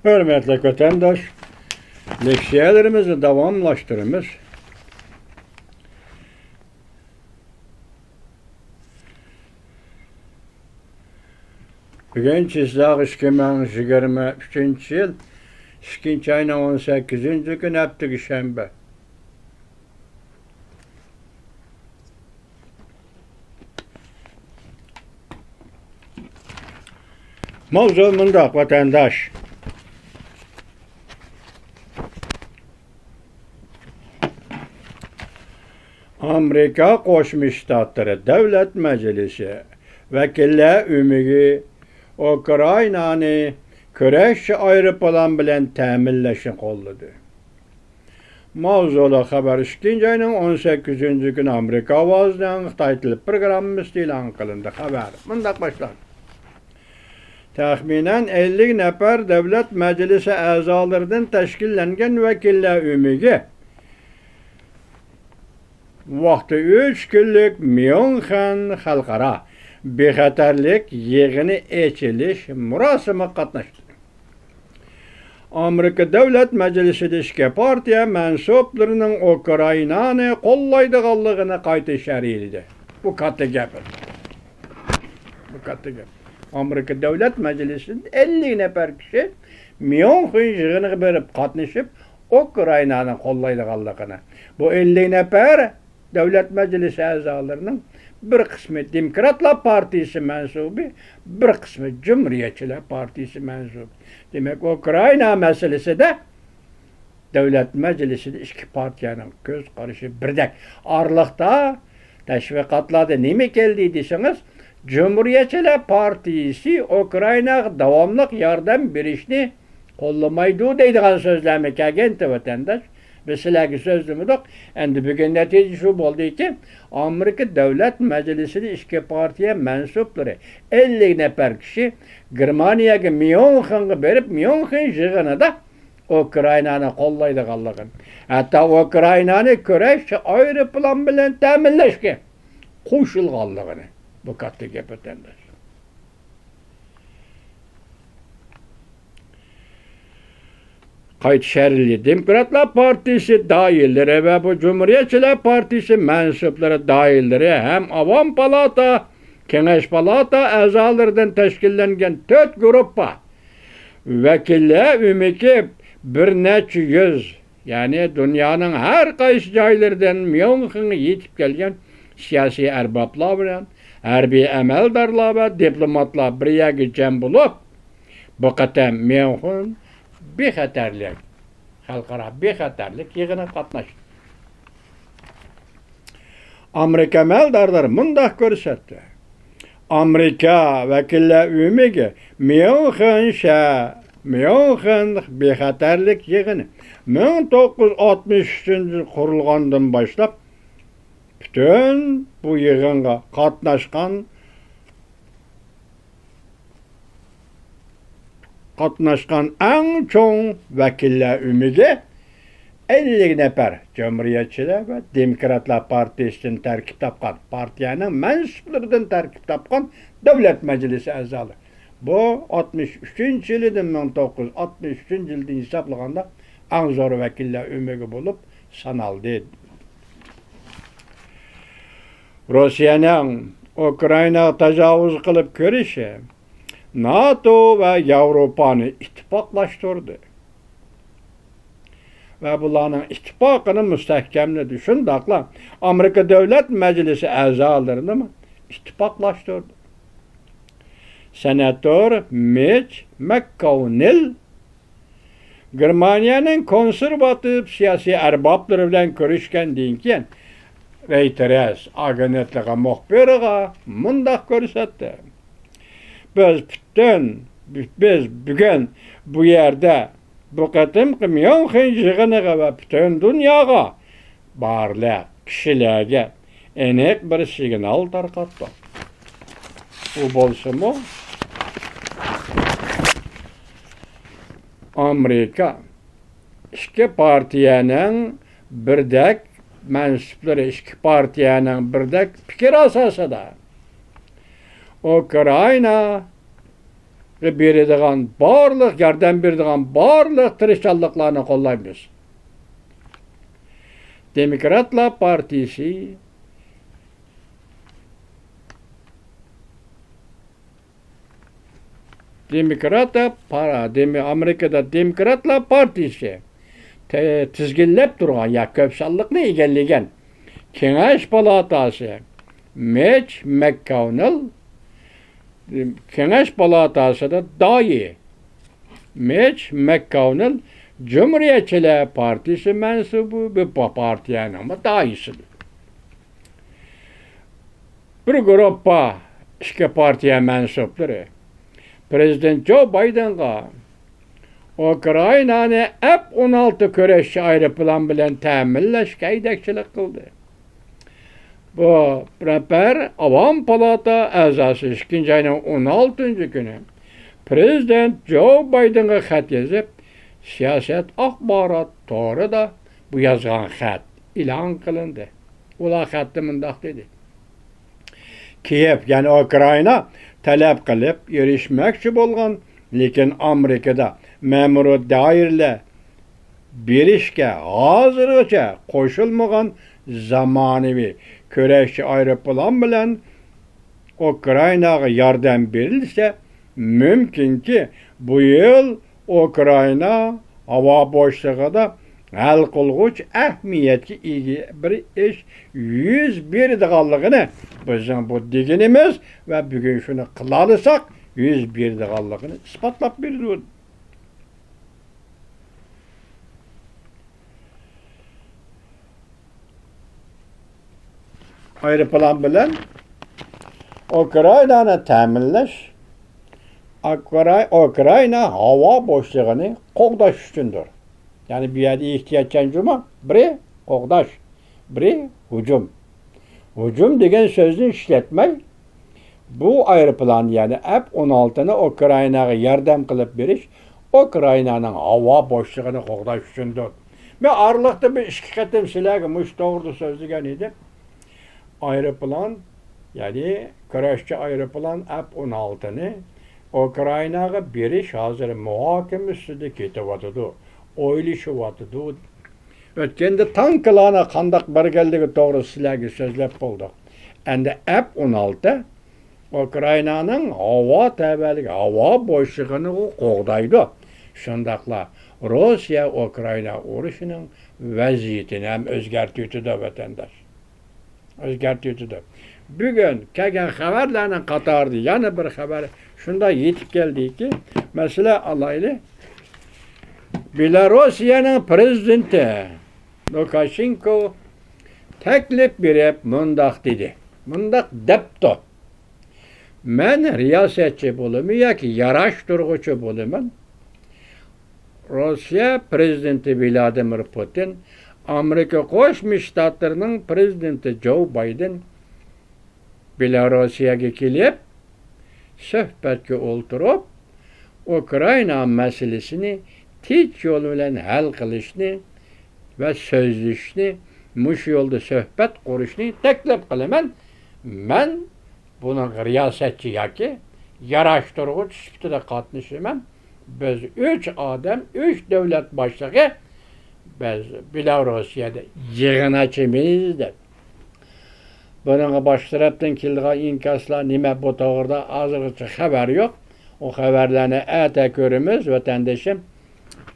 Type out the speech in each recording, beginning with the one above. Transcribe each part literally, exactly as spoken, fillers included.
ھۆرمەتلىك ۋەتەنداش، لېكسىيەلىرىمىزنى داۋاملاشتۇرىمىز. بۈگۈن چىسلاغ ئىككى مىڭ يىگىرمە ئۈچىنچى يىل، ئىككىنچى ئاينىڭ ئون سەككىزىنچى كۈنى، ھەپتىكى شەنبە. ماۋزۇ مۇنداق، ۋەتەنداش. ئامېرىكا قوشما شتاتلىرى دۆلەت مەجلىسى ۋەكىللەر ئۆمىكى ئۇكرائىنانى كۈرەشچى ئايروپىلان بىلەن تەمىنلەشنى قوللىدى. ماۋزۇلۇق خەۋەر ئىككىنچى ئاينىڭ ئون سەككىزىنچى كۈنى ئامېرىكا ئاۋازىنىڭ خىتاي تىل پروگراممىسىدا ئېلان قىلىندى. خەۋەر مۇنداق باشلاندى. تەخمىنەن ئەللىك نەپەر دۆلەت مەجلىسى ئەزالىرىدىن تەشكىللەنگەن ۋەكىللەر ئۆمىكى ۋاقتى ئۈچ كۈنلۈك ميۇنخېن خەلقئارا بىخەتەرلىك يىغىنى ئېچىلىش مۇراسىمىغا قاتناشتى. ئامېرىكا دۆلەت مەجلىسىدە ئىككى پارتىيە مەنسۇپلىرىنىڭ ئۇكرائىنانى قوللايدىغانلىقىنى قايتا شەرھلىدى. بۇ كاتتا گەپ. بۇ كاتتا گەپ. ئامېرىكا دۆلەت مەجلىسىدە ئەللىك نەپەر كىشى ميۇنخېن يىغىنىغا بېرىپ قاتنىشىپ، ئۇكرائىنانى قوللايدىغانلىقىنى، بۇ ئەللىك نەپەر دۆلەت مەجلىسى ئەزالىرىنىڭ بىر قىسمى دېموكراتلار پارتىيىسى مەنسۇبى، بىر قىسمى جۇمھۇرىيەتچىلەر پارتىيىسى مەنسۇبى. دېمەك، ئۇكرائىنا مەسىلىسىدە دۆلەت مەجلىسىدە ئىككى پارتىيەنىڭ كۆز قارىشى بىردەك. ئارىلىقتا تەشۋىقاتلاردا نېمە كەلدى دېسىڭىز، جۇمھۇرىيەتچىلەر پارتىيىسى ئۇكرائىناغا داۋاملىق ياردەم بېرىشنى قوللىمايدۇ دەيدىغان سۆزلەرمۇ كەلگەنتى، ۋەتەنداش. بىز سىلەرگە سۆزلىمىدۇق. ئەمدى بۈگۈن نەتىجە شۇ بولدىكى، ئامېرىكا دۆلەت مەجلىسىدە ئىككى پارتىيە مەنسۇپلىرى، ئەللىك نەپەر كىشى گېرمانىيەگە ميۇنخېنغا بېرىپ، ميۇنخېن يىغىنىدا ئۇكرائىنانى قوللايدىغانلىقىنى، ھەتتا ئۇكرائىنانى كۈرەشچى ئايروپىلان بىلەن تەمىنلەشكە قوشۇلغانلىقىنى، بۇ كاتتا گەپ، ۋەتەنداش. قايتا شەرھلىدى. دېموكراتلار پارتىيىسى دائىرىلىرى ۋە بۇ جۇمھۇرىيەتچىلەر پارتىيىسى مەنسۇپلىرى دائىرىلىرى ھەم ئاۋام پالاتا، كېڭەش پالاتا ئەزالىرىدىن تەشكىللەنگەن تۆت گۇرۇپپا ۋەكىللەر ئۆمىكى بىر نەچچە يۈز، يەنى دۇنيانىڭ ھەر قايسى جايلىرىدىن ميۇنخېنغا يېتىپ كەلگەن سىياسىي ئەربابلار بىلەن ھەربىي ئەمەلدارلار ۋە دىپلوماتلار بىر يەرگە جەم بولۇپ، بۇ قېتىم ميۇنخېن بىخەتەرلىك، خەلقئارا بىخەتەرلىك يىغىنىغا قاتناشتى. ئامېرىكا ئەمەلدارلىرى مۇنداق كۆرسەتتى. ئامېرىكا ۋەكىللەر ئۆمىكى ميۇنخېن شە-، ميۇنخېن بىخەتەرلىك يىغىنى مىڭ توققۇز يۈز ئاتمىش ئۈچىنچى يىل قۇرۇلغاندىن باشلاپ پۈتۈن بۇ يىغىنغا قاتناشقان قاتناشقان ئەڭ چوڭ ۋەكىللەر ئۆمىكى ئەللىك نەپەر جۇمھۇرىيەتچىلەر ۋە دېموكراتلار پارتىيىسىدىن تەركىب تاپقان، پارتىيەنىڭ مەنسۇپلىرىدىن تەركىب تاپقان دۆلەت مەجلىسى ئەزالىرى. بۇ ئاتمىش ئۈچىنچى يىلىدىن، مىڭ توققۇز يۈز ئاتمىش ئۈچىنچى يىلدىن ھېسابلىغاندا ئەڭ زور ۋەكىللەر ئۆمىكى بولۇپ سانالدى. روسىيەنىڭ ئۇكرائىناغا تاجاۋۇز قىلىپ كىرىشى ناتو ۋە ياۋروپانى ئىتتىپاقلاشتۇردى ۋە بۇلارنىڭ ئىتتىپاقىنى مۇستەھكەملىدى. شۇنداقلا ئامېرىكا دۆلەت مەجلىسى ئەزالىرىنىمۇ ئىتتىپاقلاشتۇردى. سېناتور مىچ ماككوننېل گېرمانىيەنىڭ كونسېرۋاتىپ سىياسىي ئەربابلىرى بىلەن كۆرۈشكەندىن كېيىن، رېيتېرس ئاگېنتلىقى مۇخبىرىغا مۇنداق كۆرسەتتى: «بىز پۈتۈن، بىز بۈگۈن بۇ يەردە بۇ قېتىمقى ميۇنخېن يىغىنىغا ۋە پۈتۈن دۇنياغا بارلىق كىشىلەرگە ئېنىق بىر سىگنال تارقاتتۇق.» ئۇ بولسىمۇ ئامېرىكا ئىككى پارتىيەنىڭ بىردەك مەنسۇپلىرى، ئىككى پارتىيەنىڭ بىردەك پىكىر ئاساسىدا ئۇكرائىنا بېرىدىغان بارلىق، ياردەم بېرىدىغان بارلىق تىرىشچانلىقلارنى قوللايمىز. دېموكراتلار پارتىيىسى، دېموكرات پارا-، دېمو-، ئامېرىكىدا دېموكراتلار پارتىيىسى تە-، تىزگىنلەپ تۇرغان يا كۆپ سانلىقنى ئىگىلىگەن كېڭەش پالاتاسى مىچ مەككونېل، كېڭەش پالاتاسىدا دايى مىچ مەككونېل جۇمھۇرىيەتچىلەر پارتىيىسى مەنسۇبى بۇ پا-، پارتىيەنىڭمۇ دايىسىدۇر. بىر گۇرۇپپا ئىككى پارتىيە مەنسۇپلىرى پرېزىدېنت جو بايدېنغا ئۇكرائىنانى ئەپ ئون ئالتە كۈرەشچى ئايروپىلان بىلەن تەمىنلەشكە ھەيدەكچىلىك قىلدى. بۇ رەھبەر ئاۋام پالاتا ئەزاسى ئىككىنچى ئاينىڭ ئون ئالتىنچى كۈنى پرېزىدېنت جو بايدېنغا خەت يېزىپ، سىياسەت ئاخبارات تورىدا بۇ يازغان خەت ئېلان قىلىندى. ئۇلار خەتتە مۇنداق دېدى: كىيېف، يەنى ئۇكرائىنا تەلەپ قىلىپ ئېرىشمەكچى بولغان، لېكىن ئامېرىكىدا مەمۇرىي دائىرىلەر بېرىشكە ھازىرغىچە قوشۇلمىغان زامانىۋى كۈرەشچى ئايروپىلان بىلەن ئۇكرائىناغا ياردەم بېرىلسە، مۇمكىنكى، بۇ يىل ئۇكرائىنا ھاۋا بوشلۇقىدا ھەل قىلغۇچ ئەھمىيەتكە ئىگە بىر ئىش يۈز بېرىدىغانلىقىنى، بىزنىڭ بۇ دېگىنىمىز ۋە بۈگۈن شۇنى قىلالىساق يۈز بېرىدىغانلىقىنى ئىسپاتلاپ بېرىدۇ. ئايروپىلان بىلەن ئۇكرائىنانى تەمىنلەش، ئۇكرا-، ئۇكرائىنا ھاۋا بوشلۇقىنى قوغداش ئۈچۈندۇر. يەنى بۇ يەردە ئېھتىيات جۇمۇ، بىرى قوغداش، بىرى ھۇجۇم. ھۇجۇم دېگەن سۆزنى ئىشلەتمەي، بۇ ئايروپىلان، يەنى ئەپ ئون ئالتىنى ئۇكرائىناغا ياردەم قىلىپ بېرىش ئۇكرائىنانىڭ ھاۋا بوشلۇقىنى قوغداش ئۈچۈندۇر. مەن ئارىلىقتا بىر ئىككى قېتىم سىلەرگە مۇشۇ توغرىدا سۆزلىگەن ئىدىم. ئايروپىلان، يەنى كۈرەشچى ئايروپىلان ئەپ ئون ئالتىنى ئۇكرائىناغا بېرىش ھازىر مۇھاكىمە ئۈستىدە كېتىۋاتىدۇ، ئويلىشىۋاتىدۇ. ئۆتكەندە تانكىلارنى قانداق بەرگەنلىكى توغرىسىدا سىلەرگە سۆزلەپ بولدۇق. ئەمدى ئەپ ئون ئالتە ئۇكرائىنانىڭ ھاۋا تەۋەلىكى، ھاۋا بوشلۇقىنى ئۇ قوغدايدۇ. شۇنداقلا روسىيە ئۇكرائىنا ئۇرۇشىنىڭ ۋەزىيىتىنى ھەم ئۆزگەرتىۋېتىدۇ، ۋەتەنداش. ئۆزگەرتىۋېتىدۇ. بۈگۈن كەلگەن خەۋەرلەرنىڭ قاتارىدا يەنە بىر خەۋەر شۇنداق يېتىپ كەلدىكى، مەسىلەن، ئالايلى. بېلاروسىيەنىڭ پرېزىدېنتى لۇكاشېنكو تەكلىپ بېرىپ مۇنداق دېدى، مۇنداق دەپتۇ: مەن رىياسەتچى بولىمەن ياكى ياراشتۇرغۇچى بولىمەن، روسىيە پرېزىدېنتى ۋلادىمىر پۇتىن، ئامېرىكا قوشما شتاتلىرىنىڭ پرېزىدېنتى جو بايدېن بېلاروسىيەگە كېلىپ، سۆھبەتكە ئولتۇرۇپ، ئۇكرائىنا مەسىلىسىنى تىنچ يول بىلەن ھەل قىلىشنى ۋە سۆزلىشىشنى، مۇشۇ يولدا سۆھبەت قۇرۇشنى تەكلىپ قىلىمەن. مەن بۇنىڭغا رىياسەتچى ياكى ياراشتۇرغۇچى سۈپىتىدە قاتنىشىمەن. بىز ئۈچ ئادەم، ئۈچ دۆلەت باشلىقى، بىز بېلاروسىيەدە يىغىن ئاچىمىز، دەپ. بۇنىڭغا باشقا تەرەپتىن كېلىدىغان ئىنكاسلار نېمە، بۇ توغرىدا ھازىرغىچە خەۋەر يوق. ئۇ خەۋەرلەرنى ئەتە كۆرىمىز، ۋەتەندىشىم.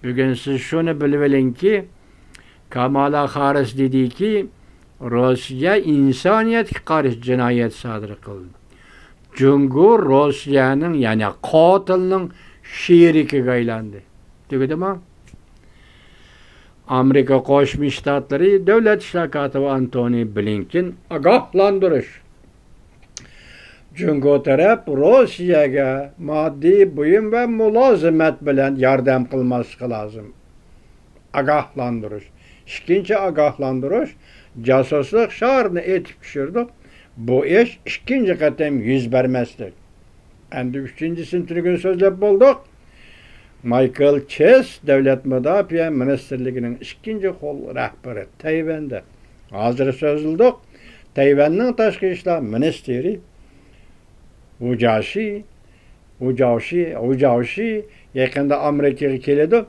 بۈگۈن سىز شۇنى بىلىۋېلىڭكى، كامالا خاررىس دېدىكى، روسىيە ئىنسانىيەتكە قارشى جىنايەت سادىر قىلدى. جۇڭگو روسىيەنىڭ، يەنى قاتىلنىڭ شېرىكىگە ئايلاندى. تۈگىدىمۇ؟ ئامېرىكا قوشما شتاتلىرى دۆلەت ئىشلار كاتىپى ئانتونى بلىنكېن ئاگاھلاندۇرۇش. جۇڭگو تەرەپ روسىيەگە ماددىي بۇيۇم ۋە مۇلازىمەت بىلەن ياردەم قىلماسلىقى لازىم. ئاگاھلاندۇرۇش. ئىككىنچى ئاگاھلاندۇرۇش، جاسۇسلۇق شارىنى ئېتىپ چۈشۈردۇق. بۇ ئىش ئىككىنچى قېتىم يۈز بەرمەسلىك. ئەمدى ئۈچىنچىسىنى تۈنۈگۈن سۆزلەپ بولدۇق. مايكل چېس دۆلەت مۇداپىئە مىنىستىرلىكىنىڭ ئىككىنچى قول رەھبىرى تەيۋەندە ھازىر سۆزلىدۇق. تەيۋەننىڭ تاشقى ئىشلار مىنىستىرى ۋۇجاشى ۋۇ جاۋشى، ۋۇ جاۋشى يېقىندا ئامېرىكىغا كېلىدۇ.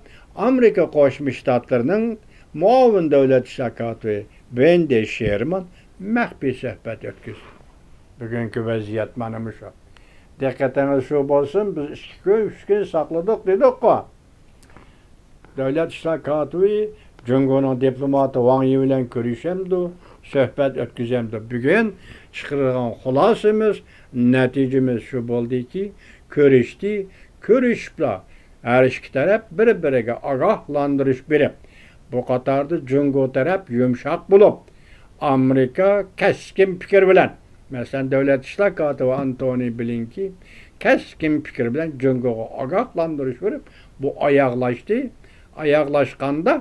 ئامېرىكا قوشما شتاتلىرىنىڭ مۇئاۋىن دۆلەت ئىشلار كاتىپى ۋېندى شېرمان مەخپىي سۆھبەت ئۆتكۈزدى. بۈگۈنكى ۋەزىيەت مانا مۇشۇ. دىققىتىڭىز شۇ بولسۇن، بىز ئىككى كۈن، ئۈچ كۈن ساقلىدۇق دېدۇققۇ. دۆلەت ئىشلار كاتىپى جۇڭگونىڭ دىپلوماتى ۋاڭ يى بىلەن كۆرۈشەمدۇ، سۆھبەت ئۆتكۈزەمدۇ؟ بۈگۈن چىقىرىدىغان خۇلاسىمىز، نەتىجىمىز شۇ بولدىكى، كۆرۈشتى، كۆرۈشۈپلا ھەر ئىككى تەرەپ بىر-بىرىگە ئاگاھلاندۇرۇش بېرىپ، بۇ قاتاردا جۇڭگو تەرەپ يۇمشاق بولۇپ، ئامېرىكا كەسكىن پىكىر بىلەن، مەسىلەن، دۆلەت ئىشلار كاتىپى ئانتونى بلىنكېن كەسكىن پىكىر بىلەن جۇڭگوغا ئاگاھلاندۇرۇش بېرىپ، بۇ ئاياغلاشتى. ئاياغلاشقاندا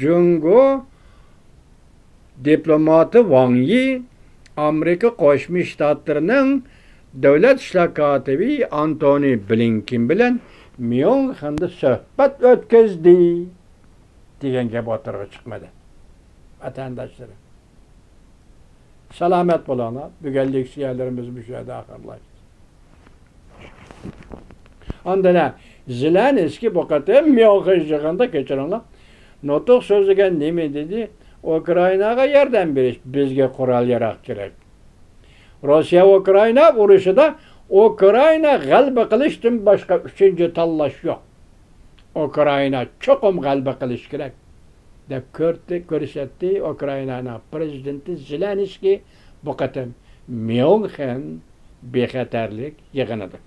جۇڭگو دىپلوماتى ۋاڭ يى ئامېرىكا قوشما شتاتلىرىنىڭ دۆلەت ئىشلار كاتىپى ئانتونى بلىنكېن بىلەن ميۇنخېندا سۆھبەت ئۆتكۈزدى دېگەن گەپ ئوتتۇرىغا چىقمىدى. ۋەتەنداشلىرىم، سالامەت بولۇڭلار. بۈگۈنلۈك شېئىرلىرىمىز مۇشۇ يەردە ئاخىرلاشتى. ئاندىن ھە، زېلېنسكىي بۇ قېتىم ميۇنخېن يىغىنىدا، كەچۈرۈڭلار، نۇتۇق سۆزلىگەن، نېمە دېدى؟ ئۇكرائىناغا ياردەم بېرىش، بىزگە قورال ياراغ كېرەك. روسىيە ئۇكرائىنا ئۇرۇشىدا ئۇكرائىنا غەلىبە قىلىشتىن باشقا ئۈچىنچى تاللاش يوق. ئۇكرائىنا چوقۇم غەلىبە قىلىش كېرەك، دەپ كۆرتى-، كۆرسەتتى ئۇكرائىنانىڭ پىرېزىدېنتى زېلېنسكىي بۇ قېتىم ميۇنخېن بىخەتەرلىك يىغىنىدا.